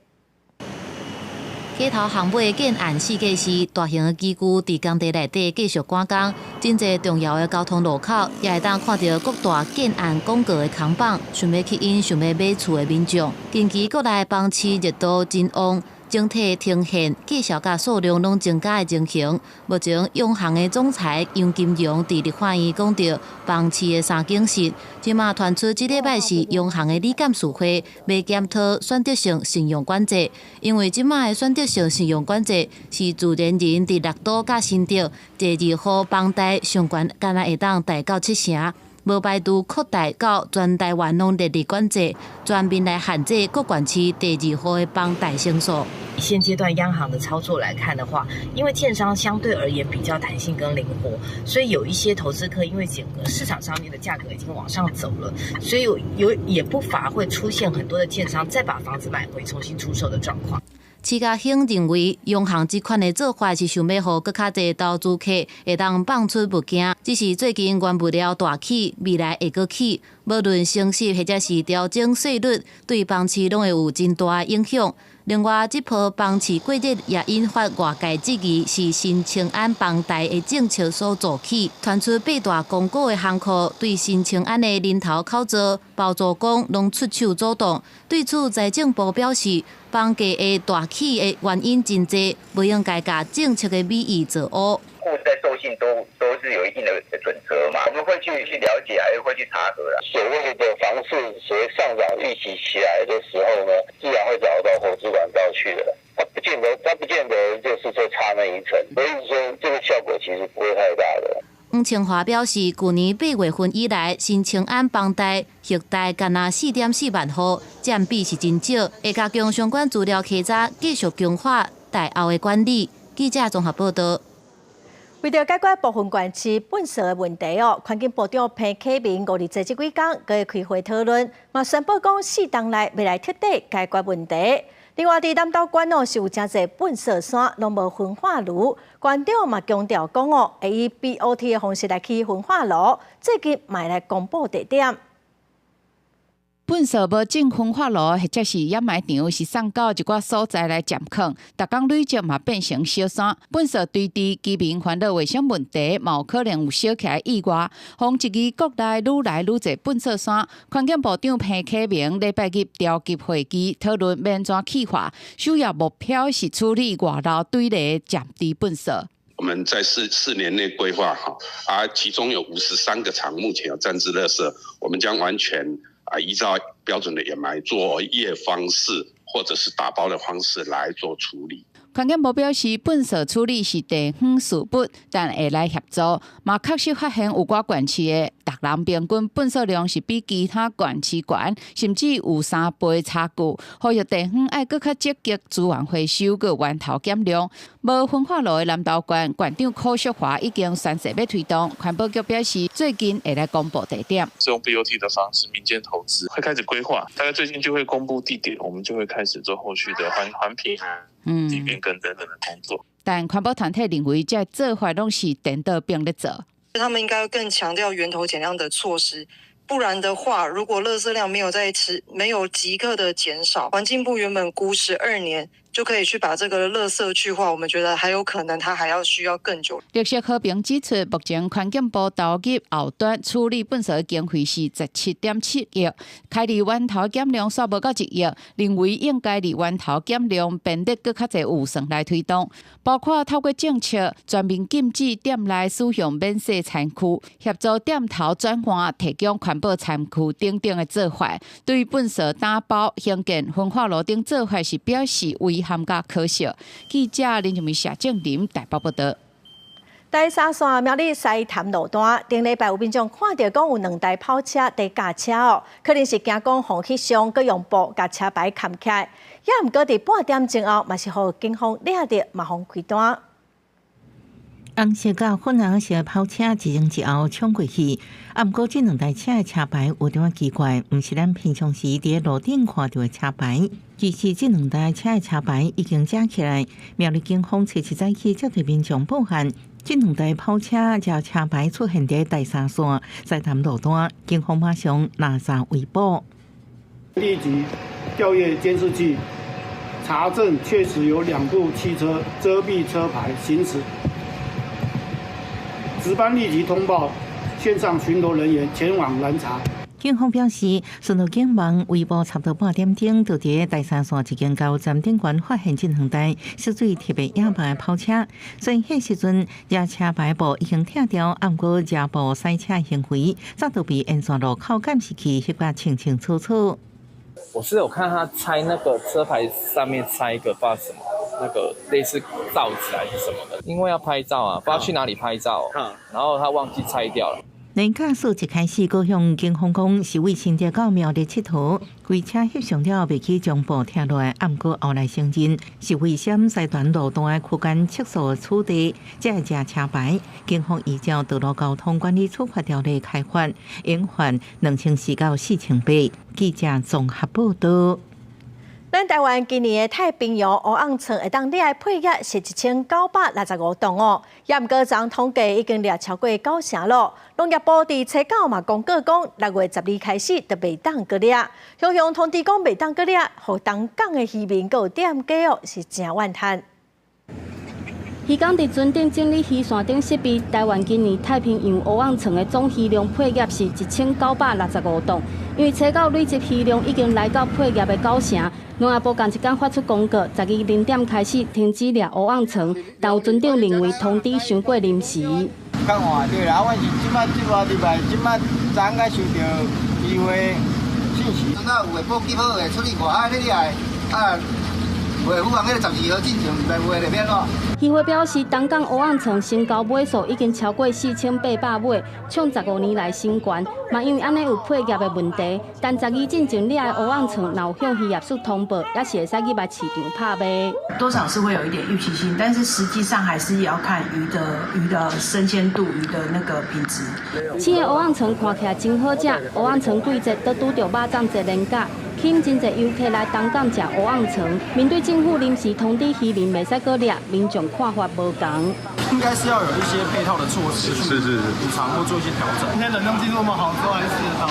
街頭巷尾建案設計師，大型的機具佇工地內底繼續趕工，真濟重要的交通路口也會當看著各大建案廣告的扛棒，想欲吸引想欲買厝的民眾。近期國內房市熱度真旺，整體呈現價數佮數量攏增加的情形。目前央行的總裁楊金龍佇立法院講著房市的三警訊，這馬傳出這禮拜是央行的理監事會欲檢討選擇性信用管制，因為這馬的選擇性信用管制是自然人佇六都佮新竹第二戶房貸上懸，敢若會當貸到7成。無排除擴大到全台灣攏列入管制，全面來限制各縣市第二戶的房貸成數。現階段央行的操作來看的話，因為建商相對而言比較彈性跟靈活，所以有一些投資客因為整個市場上面的價格已經往上走了，所以有也不乏會出現很多的建商再把房子買回重新出售的狀況。徐家興認為，央行這款的做法是想欲予閣較濟投資客會當放出物件，只是最近原物料大起，未來會閣起，無論升息或者是調整稅率，對房市攏會有真大影響。另外，這波房市過熱也引發外界質疑，是新青安房貸的政策所助起。傳出八大公股的行庫對新青安的人頭口座包租公攏出手阻擋。對此，財政部表示，房價會大起的原因真濟，不應該共政策的美意做烏。戶在授信都是有一定的準則嘛，我們會去了解，還會去查核啦。所謂的房市所謂上漲預期起來的時候呢，自然會找到投資管道去的。它不見得就是說差那一層，所以說這個效果其實不會太大的。黃清華表示，去年8月份以來，新青安房貸核貸干焦4.4萬戶，佔比是真少，會加強相關資料稽查，繼續強化貸後的管理。記者綜合報道。為著解決部分縣市糞埽的問題哦，環境部長彭啟明五日這幾工閣會開會討論，嘛宣布講4冬內欲來徹底解決問題。另外，佇南投縣哦，是有誠濟糞埽山，攏無焚化爐。縣長嘛強調講哦，會以 BOT 的方式來起焚化爐，最近嘛會來公布地點。糞埽無進焚化爐，或者是掩埋場，是送到一寡所在來暫囥，逐工累積嘛變成小山。糞埽堆佇居民煩惱衛生問題，嘛有可能有燒起來意外。予質疑國內愈來愈濟糞埽山，環境部長彭啟明禮拜日召集會議討論欲按怎去化，首要目標是處理外流堆的暫置糞埽。我們在4年內規劃哈，啊，其中有53個場目前有暫置垃圾，我們將完全依照標準的掩埋作業方式，或者是打包的方式來做處理。環境部表示，糞埽處理是地方事務，但會來協助。嘛確實發現有寡縣市的逐人平均糞埽量是比其他縣市懸，甚至有3倍差距。呼籲地方愛閣較積極資源回收，閣源頭減量。無焚化爐的南投縣縣長柯淑華已經宣示欲推動。環保局表示，最近會來公布地點。是用 BOT 的方式，民間投資會開始規劃，大概最近就會公布地點，我們就會開始做後續的環評、地變更等等的工作。但環保團體認為，這做法攏是顛倒反咧做。他們應該更強調源頭減量的措施，不然的話，如果垃圾量沒有在持，沒有即刻的減少，環境部原本估12年就可以去把這個垃圾去化，我們覺得還有可能，它還要需要更久。綠色和平指出，目前環境部投入後端處理糞埽經費是17.7億，開佇源頭減量煞無到1億，認為應該佇源頭減量編列閣較濟預算來推動，包括透過政策全面禁止店內使用免洗餐具，協助店頭轉換提供環保餐具等等的做法。對於糞埽打包、興建焚化爐等做法，是表示遺憾佮可惜。記者林靜梅、謝正林台北報導。台三線苗栗西潭路段，頂禮拜有民眾看著講有兩台跑車佇軋車哦，可能是驚講予翕相，閣用布共車牌崁起來。也毋過佇半點鐘後，嘛是予警方掠著，嘛予開單。紅色佮粉紅色的跑車一前一後衝過去，啊，毋過這兩台車的車牌有點仔奇怪，毋是咱平常時佇路頂看著的車牌。其實這兩台車的車牌已經遮起來。苗栗警方初七早起接到民眾報案，這兩台跑車遮車牌出現佇台三線西潭路段，警方馬上攔查圍捕。立即調閱監視器，查證確實有兩部汽車遮蔽車牌行駛。值班立即通報線上巡邏人員前往攔查。警方表示，巡邏警網圍捕差不多半點鐘，就佇台三線一間加油站頂懸發現這兩台色水特別野蠻的跑車。雖然彼時陣，遮車牌布已經拆掉，毋過遮布賽車行為早都被沿線路口監視器翕甲清清楚楚。我是有看他拆那個車牌上面拆一個不知道什麼，那個類似罩子還是什麼的，因為要拍照啊，不知道去哪裡拍照，然後他忘記拆掉了。男駕駛一開始閣向警方講是為新竹到苗栗𨑨迌，開車翕相了袂記將布拆落來，毋過後來承認是為閃西段路段的區間測速取締，才會遮車牌。警方依照道路交通管理處罰條例開罰，應罰2400到4800。記者綜合報導。咱台灣今年的太平洋烏甕鯆會當掠的配額是1965噸哦，也毋過昨統計已經掠超過九成咯。農業部佇初九嘛公告講，6月12開始就袂當閣掠。雄雄通知講袂當閣掠，予東港的漁民閣有店家哦是誠怨嘆。漁工佇船頂整理漁線頂設備。台灣今年太平洋烏甕鯆的總漁量配額是1965噸，因為初九累積漁量已經來到配額的九成。農業部仝一工發出公告，12零點開始停止掠烏甕鯆，但有船長認為通知傷過臨時。較晚對啦，我是這擺這擺禮拜，這擺昨昏才收著漁會信息。那有的報警好，會出去外海咧掠的，啊，袂符合彼个12號進前，袂袂會變怎？漁會表示，東港烏甕鯆成交尾數已經超過4800尾，創15年來新高。嘛因為按呢有配額的問題，但十二進前掠的烏甕鯆，若有向漁業署通報，也是會使入來市場拍賣。多少是會有一點預期性，但是實際上還是要看魚的生鮮度、魚的那個品質。生的烏甕鯆看起來真好食，烏甕鯆季節都拄著肉粽節連假，吸引真濟遊客來東港食蚵仔腸。面對政府臨時通知漁民袂使閣獵，民眾看法無仝。應該是要有一些配套的措施去補償或做一些調整。今天冷凍技術那麼好，之後還是吃得到。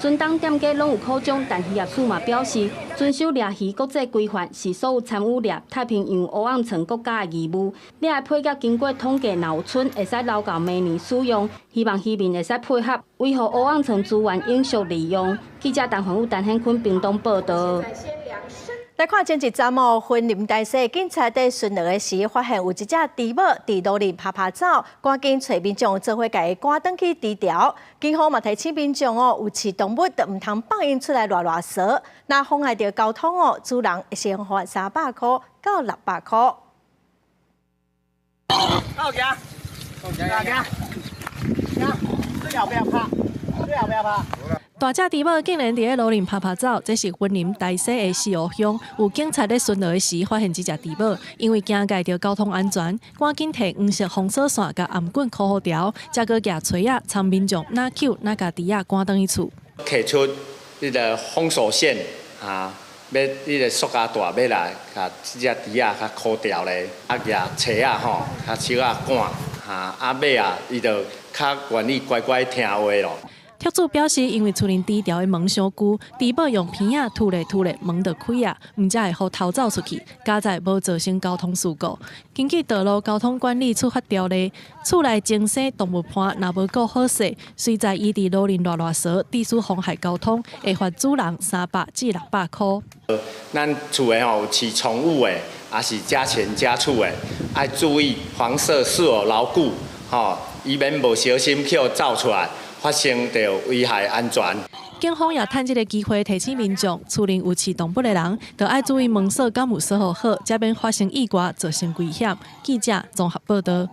船東店家攏有苦衷，但漁業署嘛表示，遵守獵魚國際規範是所有參與獵太平洋蚵仔腸國家的義務。掠的配額經過統計，若有賰會使留到明年使用。希望漁民會使配合，維護蚵仔腸資源永續利用。記者陳宏宇、陳顯坤屏東報導。來看前一站哦，雲林大溪警察佇巡邏的時，發現有一隻豬母佇路裡趴趴走，趕緊揣民眾做伙共伊趕轉去豬牢。警方嘛提醒民眾哦，有飼動物就毋通放𪜶出來賴賴趖，若妨礙著交通哦，主人會先罰300箍到600箍。好行，行行，行，最後不要拍，最後不要拍。大隻豬母竟然佇咧路裡趴趴走，這是雲林大溪的四湖鄉，有警察咧巡邏的時，發現這隻豬母，因為驚礙著交通安全，趕緊提黃色封鎖線佮頷棍箍好牢，才閣舉錘仔，參民眾若搝若共豬仔趕轉去厝。提出彼个封鎖線啊，欲彼个塑膠袋欲來共這隻豬仔較箍牢咧，啊舉錘仔吼，較小仔趕，哈啊尾啊，伊就較願意乖乖聽話咯。業主表示，因為厝內豬牢的門傷舊，豬母用鼻仔吐咧吐咧，門就開啊，毋才會予逃走出去，佳哉無造成交通事故。根據道路交通管理處罰條例，厝內精生動物伴若無顧好勢，隨在伊佇路裡賴賴趖，致使妨害交通，會罰主人300至600箍。咱厝的吼有飼寵物的，抑是家禽家畜的，愛注意房舍是否牢固，吼，以免無小心去予走出來。發生著危害安全。警方也趁這个機會提醒民眾，厝內有飼動物的人，著愛注意門鎖敢有鎖予好，才免發生意外造成危險。記者綜合報導。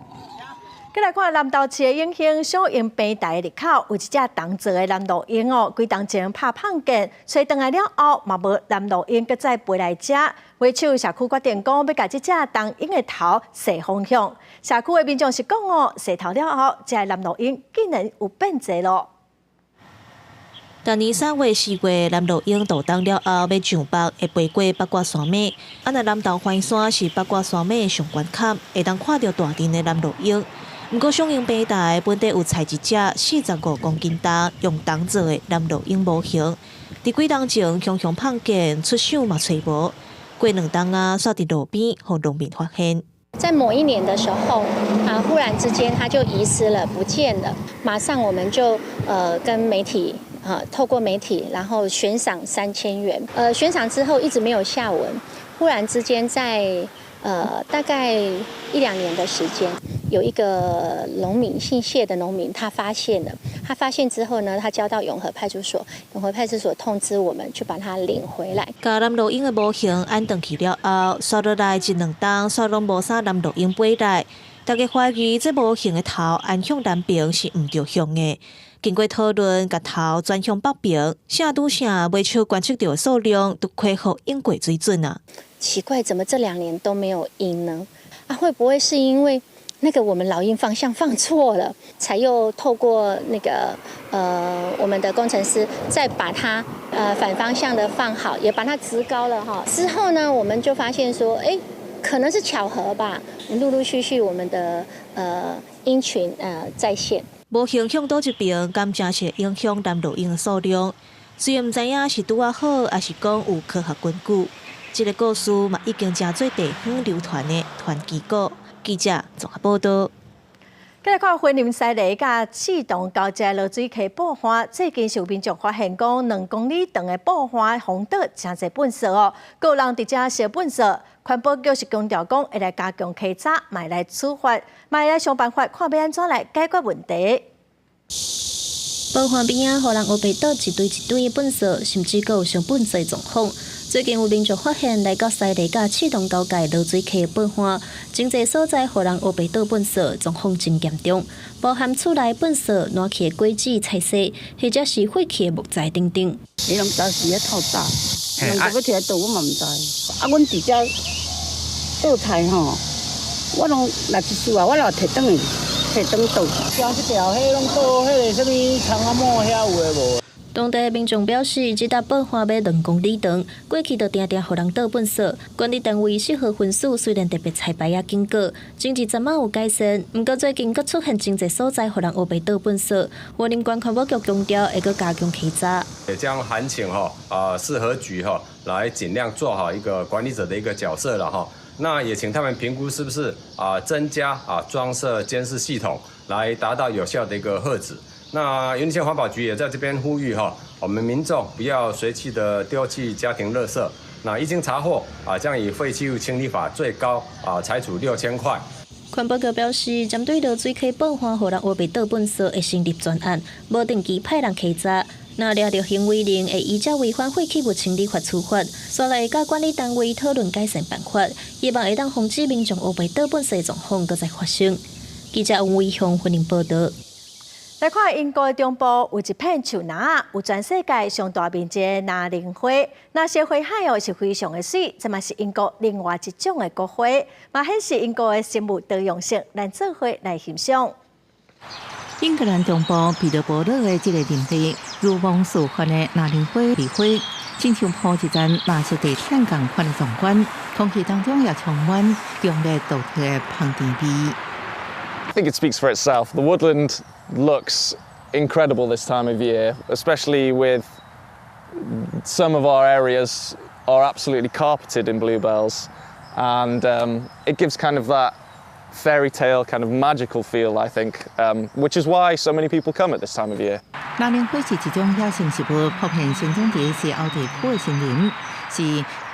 閣來看南投市的永興小英平台入口有一隻銅做的南鷺鶯哦，幾冬前拍碰見，揣轉來了後嘛無南鷺鶯閣再飛來遮。尾手社區決定講欲共這隻銅鶯的頭踅方向。社區的民眾是講哦，踅頭了後，這个南鷺鶯竟然有變濟咯。逐年3月4月，南鷺鶯渡冬了後，欲上北會飛過八卦山脈。啊，若南投環山是八卦山脈的上懸坎，會當看著大陣的南鷺鶯。毋過，小英平台本底有採一隻45公斤重、用銅做的南鷺鶯模型，佇幾冬前雄雄碰見出手嘛揣無，過兩冬仔，煞佇路邊予農民發現。在某一年的時候，啊，忽然之間它就遺失了，不見了。馬上我們就跟媒體啊，透過媒體，然後懸賞3000元。懸賞之後一直沒有下文。忽然之間在大概一兩年的時間，有一個農民姓謝的農民，他發現了。他發現之後呢，他交到永和派出所，永和派出所通知我們去把他領回來。共南鷺鶯的模型安轉去了後，煞落來一兩冬，煞攏無啥南鷺鶯飛來。大家懷疑這模型的頭安向南邊是毋著向的。經過討論，共頭轉向北邊，啥拄啥尾手觀測著的數量都恢復應過水準啊。奇怪，怎麼這兩年都沒有鷹呢？啊，會不會是因為那個我們老鷹方向放錯了，才又透過那個我們的工程師再把它反方向的放好，也把它植高了哈。之後呢，我們就發現說，哎，可能是巧合吧。陸陸續續我們的鷹群再現。模型向佗一邊，敢真是影響南鷺鷹的數量？雖然毋知影是拄仔好，抑是講有科學根據。這个故事嘛已經成做地方流傳的傳奇故。記者綜合報導。閣來看雲林西螺佮刺桐交界濁水溪布岸，最近是有民眾發現講2公里長的布岸封倒誠濟糞埽哦，閣有人佇遮燒糞埽。環保局是強調講會來加強稽查，嘛會來處罰，嘛會來想辦法看欲按怎來解決問題。布岸邊仔，予人烏白倒一堆一堆的糞埽，甚至閣有燒糞埽的狀況。最近有民眾發現，來到西螺佮刺桐交界濁水溪布岸，真濟所在予人烏白倒糞埽，狀況真嚴重。包含厝內糞埽、爛去的果子、菜踅，或者是廢棄的木材等等。伊攏毋知是咧透早，攏欲提來倒，我嘛毋知。啊，阮佇遮倒菜吼，我攏來一束啊，我若提轉去，提轉倒。像這條彼攏倒彼个啥物窗仔帽遐有的無？當地民眾表示，這搭報岸欲2公里長，過去就定定予人倒糞埽。管理單位四號分署雖然特別彩排仔警告，整治陣仔有改善，毋過最近閣出現真濟所在予人烏白倒糞埽。雲林縣環保局強調會閣加強稽查。也將函請哈啊市河局哈來盡量做好一個管理者的一個角色了哈。那也請他們評估是不是啊增加啊裝設監視系統，來達到有效的一個遏止。那雲林縣環保局也在這邊呼籲哈，我們民眾不要隨意的丟棄家庭垃圾。那一經查獲啊，將以廢棄物清理法最高啊裁處6000塊。環保局表示，針對濁水溪報岸予人烏白倒糞埽，會成立專案，無定期派人稽查。若掠著行為人，會依照違反廢棄物清理法處罰。煞來會佮管理單位討論改善辦法，希望會當防止民眾烏白倒糞埽狀況閣再發生。記者王偉雄雲林報導。來看英國中部有一片樹林，有全世界上大面積的藍鈴花，那些花海哦是非常的媠，這嘛是英國另外一種的國花，嘛顯示英國的生物多樣性，咱做伙來欣賞。英格蘭中部彼得伯勒的這個林地，如夢似幻的藍鈴花開花，親像鋪一層藍色地毯仝款的壯觀，空氣當中也充滿強烈獨特的芳甜味。 I think it speaks for itself. The woodland looks incredible this time of year, especially with some of our areas are absolutely carpeted in bluebells, and it gives kind of that fairy tale kind of magical feel, I think, which is why so many people come at this time of year. 藍鈴花是一種野生植物，普遍生長佇西歐地區的森林，是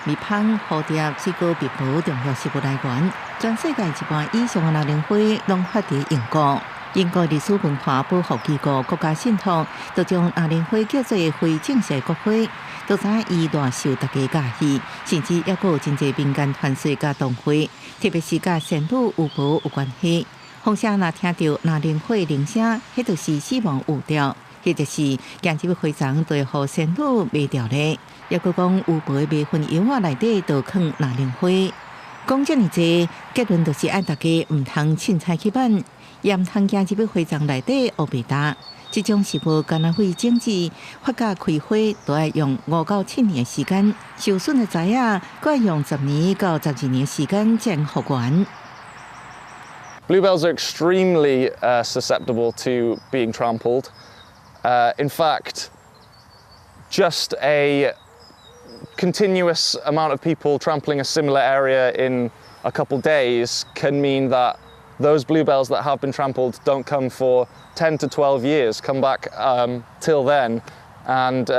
蜜蜂、蝴蝶、水果、蜜婆重要食物來源。全世界一半以上的藍鈴花攏發佇英國。英國歷史文化保護機構國家信託就將藍鈴花叫做非正式國花，都知伊偌受大家佮意，甚至猶閣有真濟民間傳說佮童話，特別是佮仙女巫婆有關係。風車若聽著藍鈴花鈴聲，彼就是死亡預兆，或者是行入去花叢就會予仙女迷著咧。猶閣講巫婆的迷魂藥仔內底就囥藍鈴花。講遮爾濟，結論就是愛大家毋通凊彩去挽，也毋通行入去花叢內底烏白踏。這種植物敢若會種子發芽開花，都愛用5到7年的時間；受損的材仔，閣愛用10年到12年的時間才能復原。 Bluebells are extremely susceptible to being trampled. In fact, just a continuous amount of people trampling a similar area in a couple days can mean that those bluebells that have been trampled don't come for 10 to 12 years, come back till then, and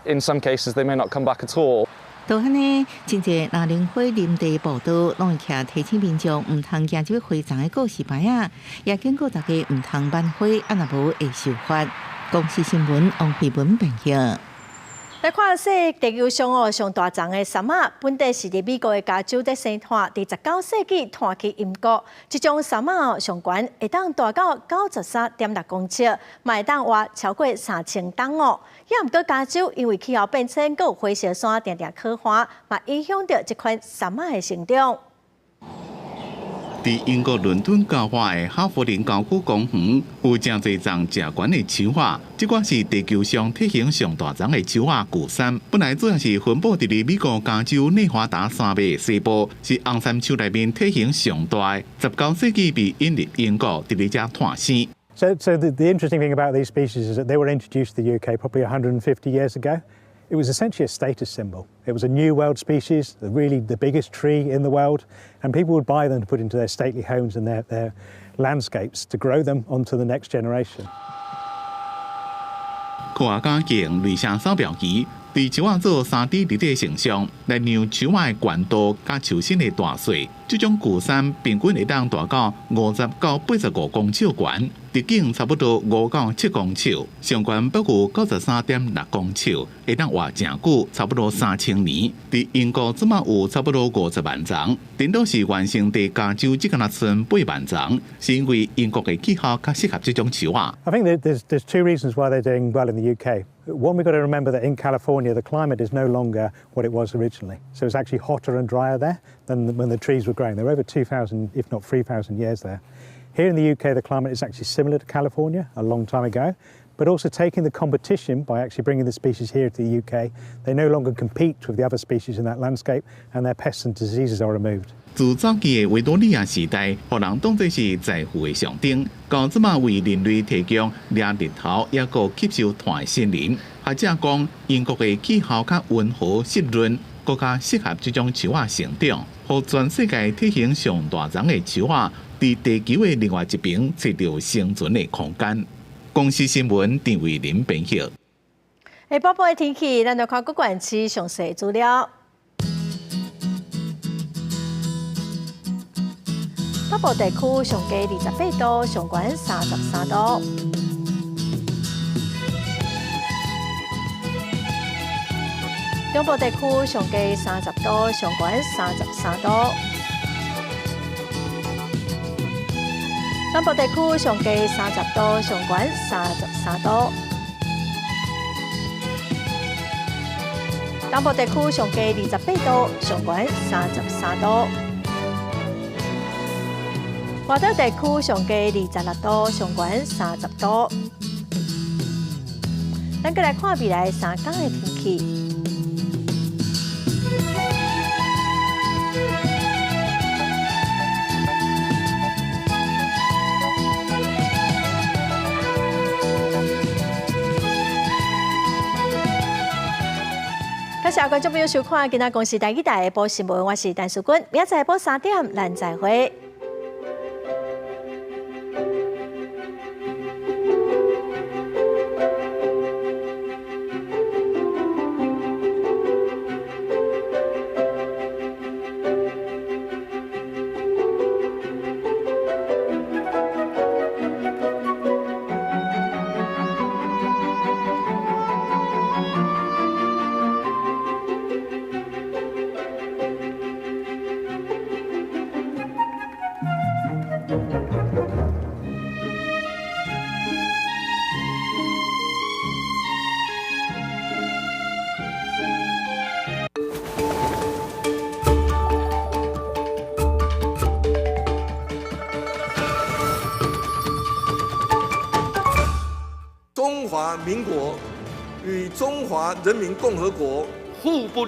in some cases they may not come back at all. 就按呢，真濟藍鈴花林地步道，攏會徛提醒民眾毋通行入去花叢的告示牌仔，也警告大家毋通挽花，啊若無會受罰。公視新聞王慧文編譯。來看世地球上哦上大叢的杉仔，本底是佇美國的加州佇生炭，佇19世紀炭去英國。這種杉仔哦上懸會當大到93.6公尺，嘛會當活超過3000冬哦。也毋過加州因為氣候變遷，閣有火燒山定定起火，嘛影響著這款杉仔的成長。佇英國倫敦郊外的哈弗林郊區公園，有誠濟叢誠懸的樹仔，這寡是地球上體型上大叢的樹仔巨杉。本來主要是分布佇美國加州內華達山脈西部，是紅杉樹內面體型上大的。19世紀被引入英國，佇咧遮炭生。 So the interesting thing about these species is that they were introduced to the UK probably 150 years ago. It was essentially a status symbol. It was a new world species, really the biggest tree in the world, and people would buy them to put into their stately homes and their landscapes to grow them onto the next generation. 科學家用雷射掃描儀對樹仔做3D 立體成像，來量樹仔的懸度佮樹身的大細。這種巨杉平均會當大到50到85公尺懸，直徑差不多5到7公尺，上懸不過93.6公尺，會當活誠久，差不多3000年。佇英國這馬有差不多50萬叢，顛倒是原生佇加州只敢若賰8萬叢，是因為英國的氣候較適合這種樹仔。 I think there's two reasons why they're doing well in the UK. One, we've got to remember that in California, the climate is no longer what it was originally. So it's actually hotter and drier there than when the trees were growing. They're over 2,000, if not 3,000 years there. Here in the UK, the climate is actually similar to California a long time ago, But also taking the competition by actually bringing the species here to the UK. They no longer compete with the other species in that landscape, and their pests and diseases are removed. 自早期的維多利亞時代，予人當作是財富的象徵，到這馬為人類提供掠日頭，抑閣吸收碳的森林。學者講，英國的氣候較溫和濕潤，閣較適合這種樹仔成長，予全世界體型上大叢的樹仔，佇地球的另外一邊揣著生存的空間。公視新聞陳慧琳編譯。下晡的天氣，咱來看各縣市詳細資料。北部地區上低28度，上懸33度。中部地區上低30度，上懸33度。南部地區上低30度，上懸33度。東部地區上低28度，上懸33度。外島地區上低26度，上懸30度。咱閣來看未來3工的天氣。感謝觀眾朋友收看今仔公視台語台的報新聞，我是陳淑君，明仔載下晡3點，咱再會。中華民國與中華人民共和國互不。